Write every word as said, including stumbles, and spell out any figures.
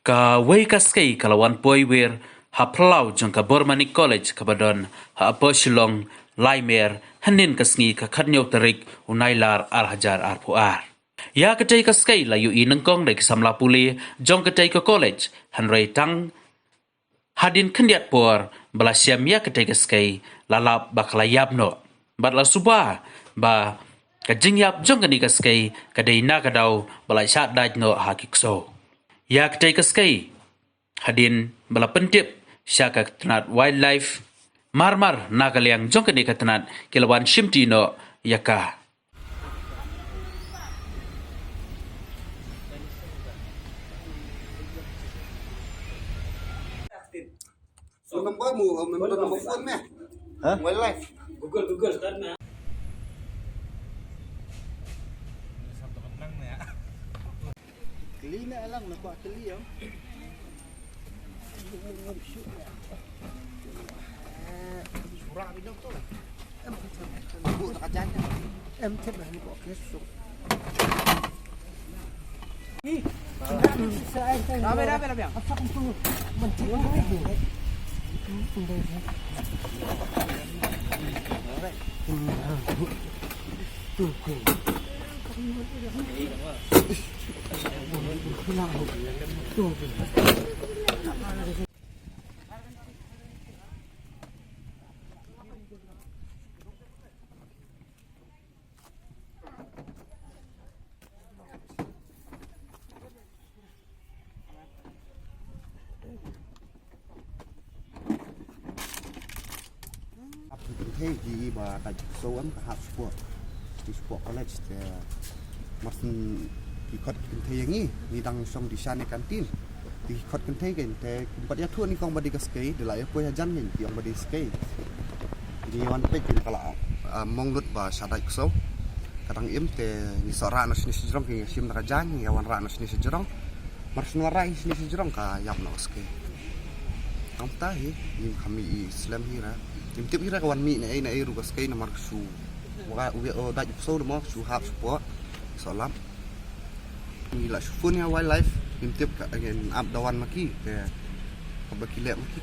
Kawei ka skei ka la wan poi wir ha phyllaw jong ka Bormanic College kaba don ha Upper Shillong, Laimer, hynnin ka sngi ka khatnïew tarik u Nailar ar hajar arphew ar. Ïa katei ka skei la ïohi nyngkong da ki samla pule jong katei ka college, hynrei tang hadien khyndiat por ba la shem ïa katei ka skei, la lap ba ka la ïap noh. Bad la suba ba ka jingïap jong kane ka skei ka dei na ka daw ba la shah dait noh ha ki ksew. Ïa katei ka skei, hadien ba la pyntip sha ka tnat wildlife, mar mar na ka liang jong kane ka tnat ki la wan shimti noh ïa ka. Phone number mo, um, number, number phone mo. Ha? Wildlife. Google, Google, start na. Kali na lang na ko kali ya. Surah bidang tu lah. Em, em, em. Bu tak ajan. Em, em, em, em. Hap kynthei ki ba ka jingsoh ka hap sport. Ki sport college te mar shu ki khot kynthei ïa ngi, ngi dang shong dih sha ne kantin. Te ki khot kynthei kein te kim pat ïathuh nyngkong ba dei ka skei, da la ïa poi hajan kein ki ong ba dei skei. Ngi wan peit kein ka la, ah, mong lut ba shah dait ksew. Ka dang im te ngi soh rah noh shane shajrong, ki shim da ka jaiñ, ngi wan rah noh shane shajrong. Mar shu wan rah shane shajrong ka ïap noh skei. Tang ta hi, ngim kham ïohi slem hi ra. Ngim tip hi ra ka wan mih na ei na ei ruh ka skei namar ka shu wa, u, u dait ksew namar ka shu hap sport. Soh lap. Ngi la shu phone ïa wildlife, ngim tip ka, ngin ap da wan ma ki, te kaba ki leh ma ki.